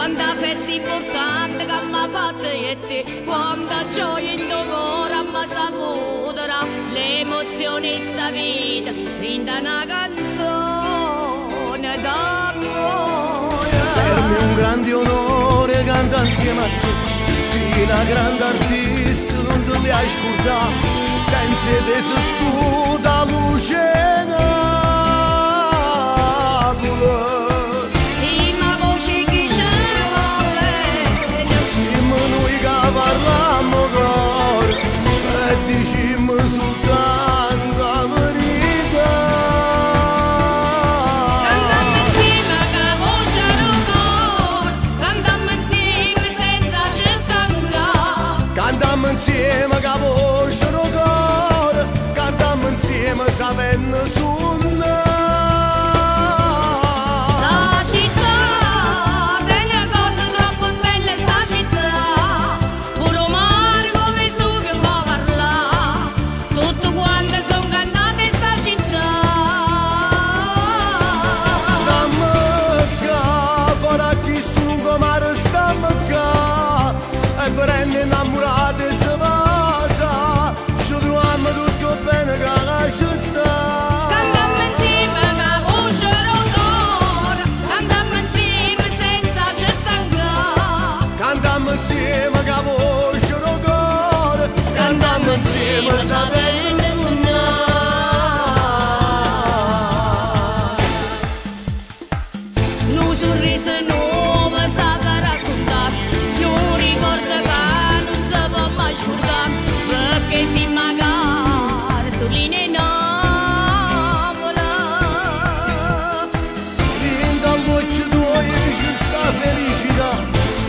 Quanta festa importante che m'ha fatto e te, quanta gioia in tuo cuore mi saputo l'emozione sta vita, rinda una canzone d'amore. Per me è un grande onore cantare insieme a te, sei una grande artista, non te li hai scordare, senza te si studa luce Napoli. Sì, ma voce chi ci vuole, Siamo noi che parliamo cuore e diciamo soltanto la verità. Cantammo insieme che voce lo cuore, cantammo insieme senza ci stancare. Cantiamo insieme che voce lo cuore, cantiamo insieme sapendo suonare. La città delle cose troppo belle, sta città, pure un mare come Vesuvio fa parlare, tutto quanto son cantate sta città. Stammo qua, fuori a chi sto mare stammo qua, e prende innamorate se passa, ci troviamo tutto bene che ci sta. Cantammo insieme che voce lo cuore, cantammo insieme senza ci stancare. Cantiamo insieme che voce lo cuore, cantiamo insieme sapendo suonare. Nu sorriso nuovo sa raccontare, nu ricordo che non si può mai scordare, perché si magari tu lì in Napoli. Dentro tuo ci sta felicità,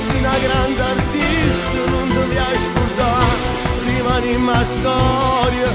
sei una grande artista, non te li hai scordare, rimani in ma storia.